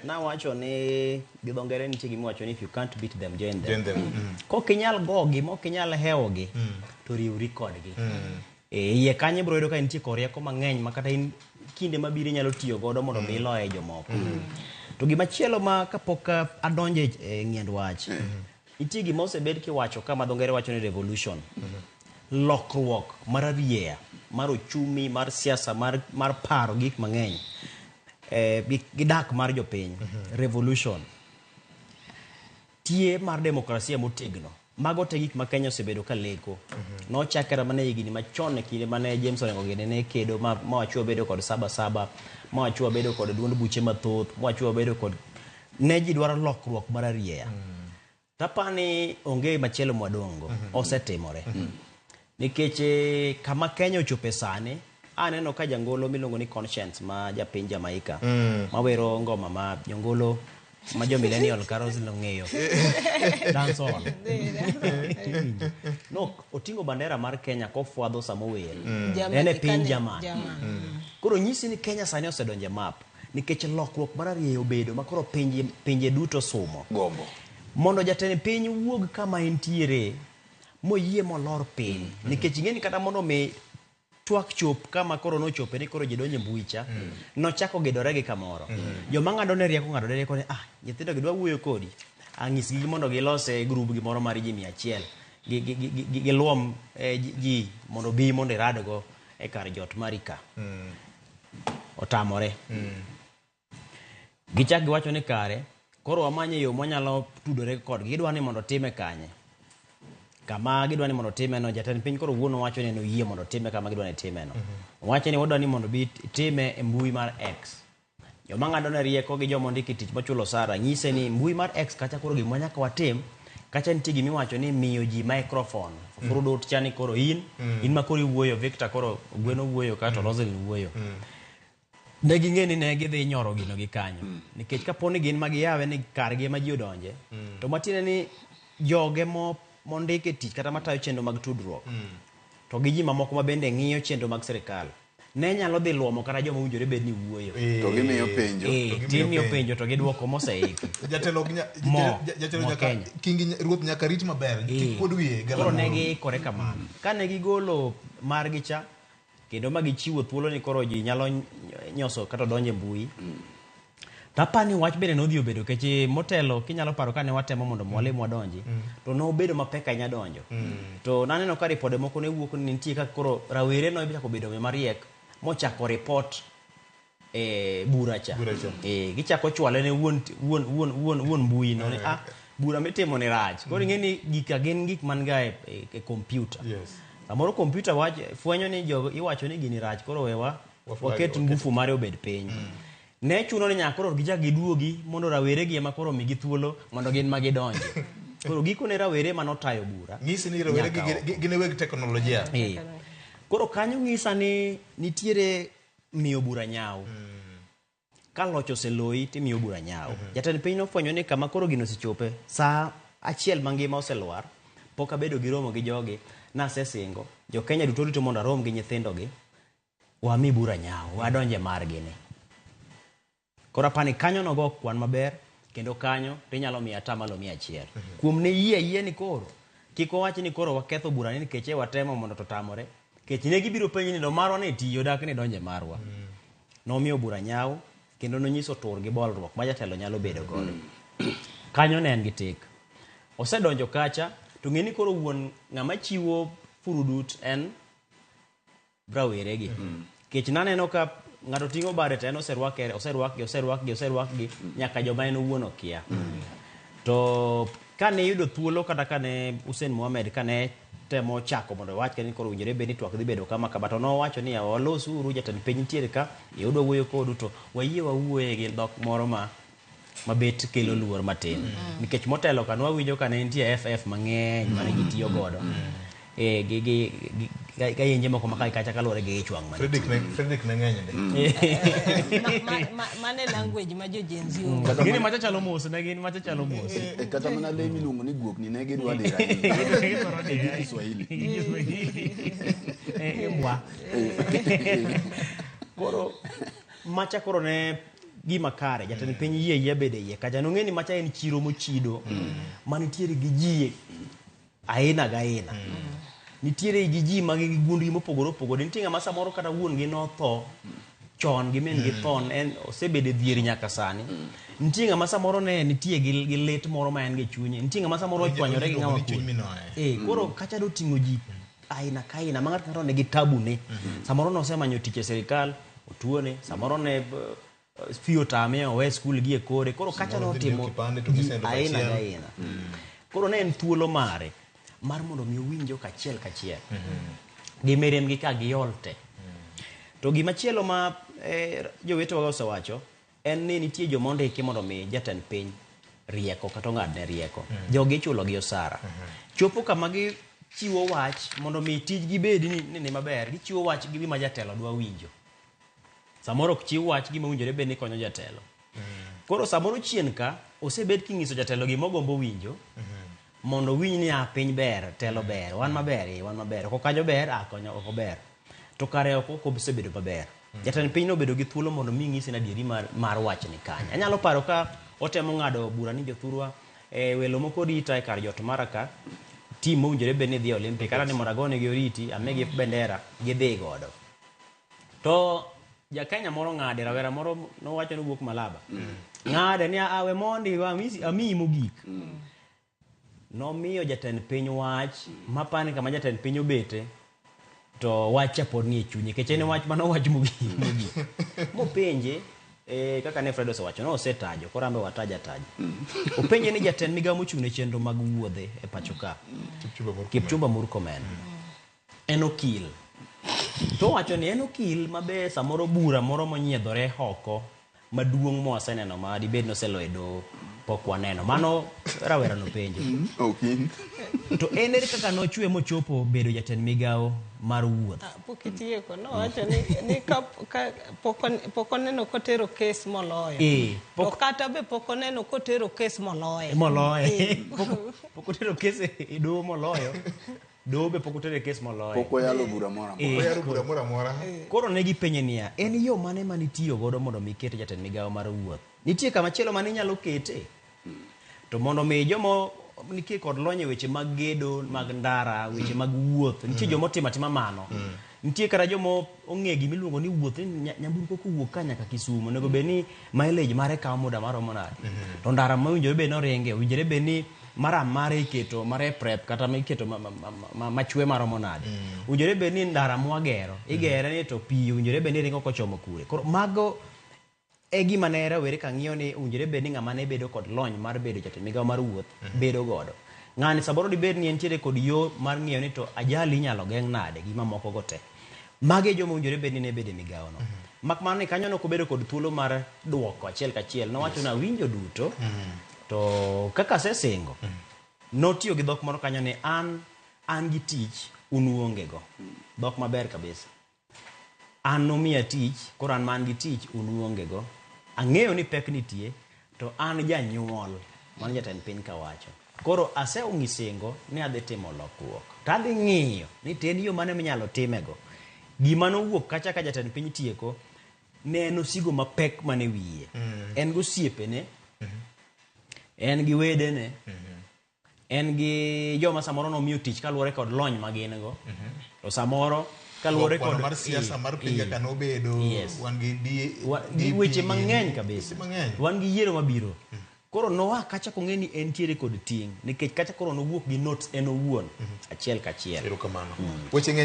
Nawacho ni gi dho ngere nitie gima iwacho ni if you can't beat them, join them. Join them. Kok inyal gogi, mok inyal hewogi, to riwri kodgi. E, iye kanyo ibiro yudo ka nitie kod rieko mang'eny ma kata in kinde mabiro inyalo tiyo godo mondo mi iloye jomoko. To gimachielo ma kapok adonjo e ng'iend wach, nitie gima osebed kiwacho ka ma dho ngere wacho ni revolution. Lokruok mar arieya, mar ochumi, mar siasa, mar paro gik mang'eny. Gi dak mar jopiny. Revolution. Tie mar demokrasia motegno. Mago te gik ma Kenya osebedo ka leko. Nochakre mana e higni machon e kinde mane James Orengo gini ne kedo ma wachwa bedo kod saba saba, ma wachwa bedo kod duond buche mathoth, ma wachwa bedo kod ne ji dwaro lokruok mar arieya. Tapani onge machielo mwadongo, osetimore. Nikech kama Kenya ochope sani, aneno ka jangolo miluongo ni Conscience ma japiny Jamaica, mawero ngoma ma jongolo ma jo millennial ka Roslyn ong'eyo. Dancehall. No, oting'o bandera mar Kenya kofwadho sama ower. En e piny German. Koro nyisi ni Kenya sani osedonjo e map nikech lokruok mar arieya obedo ma koro pinje duto sumo. Gombo. Mondo jatend piny wuog kama entiere moyie molor piny. Nikech ing'e ni kata mondo mi twak chop kama koro nochope ni koro ji donjo e mbui cha, nochako gedore gi kamoro. Joma ng'ado ne rieko ng'ado ne rieko ni, nyithindo gi dwa wuoyo kodi. Ang'isgi mondo gilose group gimoro mar ji 100. Giluom ji mondo bi mondo iradgo e kar jot mari ka. Otamore. Gichak giwacho ni kare, koro wamanye yo mwanyalo tudore kodgi. Gidwa ni mondo time kanye? Kama gidwa ni mondo time no, jatend piny koro wuon owacho ni en oyie mondo time kama gidwa ni time no. Owacho ni wadwa ni mondo bi time e mbui mar X. Joma ng'ado ne rieko gi joma ondiki tich mochulo osara nyise ni mbui mar X kacha koro gima nyaka watim, kacha nitie gima iwacho ni miyo ji microphone. Furudut cha ni koro in, in ma koro iwuoyo, Victor koro Ogweno wuoyo kato Roslyn wuoyo. Ne ging'e ni ne gidhi nyoro gino gi kanyo. Nikech kapo ni gin ma giyawe ni kargi ema ji odonje, to matiende ni joge mondik e tich kata matayo chenro mag tudruok, to gi ji mamoko ma bende ng'iyo chenro mag sirikal, ne nyalo dhi luomo kata joma owinjore bed ni wuoyo. To gimiyo penjo. To gimiyo Timiyo penjo. penjo to giduoko moseiki. Jatelo ok Mo, jatelo mo nyaka Kenya. Kingi ruoth nyaka rit maber, kik kuod wiye Koro ne galamoro. giikore kamano. Kane gigolo margi cha, kendo ma gichiwo thuolo ni koro ji nyalo nyoso kata donjo e mbui. To apani wach bende nodhi obedo keche motelo kinyalo paro kane watemo mondo mwalimu wadonji, to nobedo mapek ahinya donjo. To naneno ka ripode moko ne wuok ni nitie kaka koro rawere no ochako bedo mariek mochako report e bura cha. Bura cha. Gichako chwale ne wuon mbui no ni, bura mitimo ni rach. Koro ing'e ni gika gin gik man ga e computer. Samoro computer fwenyo ni jogo iwacho ni gini rach, koro wewa waket ngufu mare obed piny. Ne chuno ni nyaka koro gichak giduogi mondo rawere gi ema koro migi thuolo mondo gin ma gidonje. Koro gikone rawere ma notayo bura. Nyisi ni rawere gi Nyaka gin e weg teknolojia. Koro kanyo ng'isa ni nitiere miyo bura nyawo. Ka loch oseloyi timiyo bura nyawo. Jatend piny nofwenyo ni kama koro gino osechope, saa achiel mangima oselwar, pok abedo gi romo gi jogi, nasesingo, jo Kenya duto rito mondo arom gi nyithindogi, wami bura nyawo, wadonje margi ni. Koro apani kanyo nogo kwan maber, kendo kanyo tinyalo miyo atamalo mia achiel. Kuom ne yie ayie ni koro, kik wawach ni koro waketho bura ni nikech e watemo mondo to tamore. Nikech ne gibiro penji ni to marwa ne tiyo, dak ni donje marwa. Nomiyo bura nyawo, kendo nonyiso tur gi bolruok ma jatelo nyalo bedo godo. Kanyo ne en gi tik. Osedonjo kacha, to ng'e ni koro wuon ng'ama chiwo furudut en raweregi. Nikech naneno ka ng'ato ting'o bade to en oserwake, oserwakgi, oserwakgi, oserwakgi, nyaka joma en owuon okia. To kane iyudo thuolo kata kane Hussein Mohamed kane temo chako mondo owach ni koro owinjore bed ni twak dhi bedo kama kama, to nowacho ni yawa walosuru, jatend piny nitiere ka, iyudo wuoyo kodu to wayie wawuoye gi dhok moro mabet kelo luor matin. Nikech motelo ka nwawinjo ka ne nitie FF mang'eny mane ji tiyo godo. Gi kayenje moko ma kae kacha kaluwore gi ich wang' mane Fredrick ne ng'eny ndi. Mane language ma jo Gen Z onge. Gini macha chalo mos, ne gin macha chalo mos. Kata mana le miluongo ni guok ni ne gidwa dira ahinya. Gidwaro dira. Gi Kiswahili. Gi Kiswahili. Mbwa. Koro macha koro ne gima kare jatend piny yie yie bede iye kacha nong'e ni macha en chiro mochido manitiere gi ji aina ga aina. Nitiere gi ji ma gi gundgi mopogore opogore. Nitie ng'ama samoro kata wuon gi notho chon gi min gi tho en osebedo e dhier nyaka sani. Nitie ng'ama samoro ne nitie gi lit moro ma en gi chunye. Nitie ng'ama samoro ochwanyore gi ng'ama Chuny minoe. Koro kacha doting'o ji aina ka aina ma ng'ato ka ng'ato nigi tabu ne. Samoro nosemanyo tich e sirikal otuone, samoro ne fee otame owe skul gi e kore. Koro kacha notimo ji aina ga aina. Koro ne en thuolo mare mar mondo mi owinjo kachiel kachiel. Gi miremgi ka giol te. To gimachielo ma jowetewa osewacho en ni nitie joma ondiki mondo mi jatend piny rieko kata ong'adne rieko. Jogi ichulo gi osara. Chopo kama gichiwo wach mondo mi tijgi bed ni maber, gichiwo wach gi gima jatelo dwa winjo. Samoro ok chiw wach gima owinjore bed ni konyo jatelo. Koro samoro chien ka osebed king'iso jatelo gima ogombo winjo mondo owinj ni a piny ber, telo ber, wan maber, wan maber. Oko kanyo ber, a konyo oko ber. To kare oko ok osebedo maber. Jatend piny nobedo gi thuolo mondo mi ng'ise adieri mar wachni kanye. Anyalo paro ka otemo ng'ado bura ni jothurwa welo moko rita e kar jot mara ka team mowinjore bed ni dhi e Olympic kata ni mondo agonegi oriti amigi bendera gidhi godo. To ja Kenya moro ng'ade, rawera moro nowacho ni owuok Malaba. Ng'ade ni awe mondi amiyi mogik. Nomiyo jatend piny wach mapani kama jatend piny obete to wach cha pod nie chunye nikech en wach mane owach mogik. Mopenje kaka ne Fred osewacho no osetajo koro an be wataja taja. Openje ni jatend migawo mochung' ne chenro mag wuodhe e pacho ka Kipchumba Murkomen en okil. To owacho ni en okil mabe samoro bura moro monyiedhore oko maduong' mwaseneno ma dibed noseloyo e doho pok waneno. Mano rawera nopenjo. Okil. To en ere kaka nochwe mochopo bedo jatend migawo mar wuoth? Pok itieko, nowacho ni ka pok oneno kotero kes moloyo. To kata be pok oneno kotero kes moloyo. Moloyo. Pok otero kes e doho moloyo. Doho be pok otero kes moloyo. Pok oyalo bura moro amora. Oyalo bura moro amora. Koro ne gipenje niya, en yo mane manitiyo godo mondo mi iket jatend migawo mar wuoth? Nitie kama chielo mane inyalo kete? To mondo mi joma nitie kod lony e weche mag gedo, mag ndara, weche mag wuoth, nitie joma otimo atima mano. Nitie kata joma ong'e gima iluongo ni wuoth, ni nyamburko kowuok ka nyaka Kisumu, onego bed ni mileage mare kawo muda maromo nade. To ndara mowinjore bed ni oringe, owinjore bed ni maram mare iketo marep rep kata iketo machwe maromo nade. Owinjore bed ni ndara mwagero, igere ni to pi owinjore bed ni ringo kochomo kure. Koro mago e gima ne rawere ka ng'iyo ni owinjore bed ni ng'ama ne bedo kod lony mar bedo jatend migawo mar wuoth bedo godo. Ng'ani samoro dibed ni entiere kod yo mar ng'iyo ni to ajali inyalo geng' nade gi mamoko go te. Magi e joma owinjore bed ni ne bedo e migawo no. Mak mana ni kanyo ne ok obedo kod thuolo mar duoko achiel kachiel. Nowacho ni awinjo duto to kaka asesingo notiyo gi dhok moro kanyo ni an gi tich un uonge go. Dhok maber kabisa. An nomiya tich, koro an man gi tich un uonge go. Ang'eyo ni pek nitie to an janyuol mano jatend piny kawacho. Koro aseong'isingo ni adhi timo lokruok. To adhi ng'iyo ni to en yo mane minyalo timego. Gima nowuok kacha ka jatend piny tieko ne en osigo mapek mane wiye. En gi osiepene, en gi wedene, en gi joma samoro nomiyo tich kaluwore kod lony ma gin go. To samoro kaluwore kod mar siasa mar piny kaka nobedo, wan gi gi weche mang'eny kabisa. Wan gi yiero mabiro. Koro noa kacha kong'e ni entiere kod ting' nikech kacha koro nowuok gi notes en owuon achiel kachiel. Erokamano. Weche ng'eny.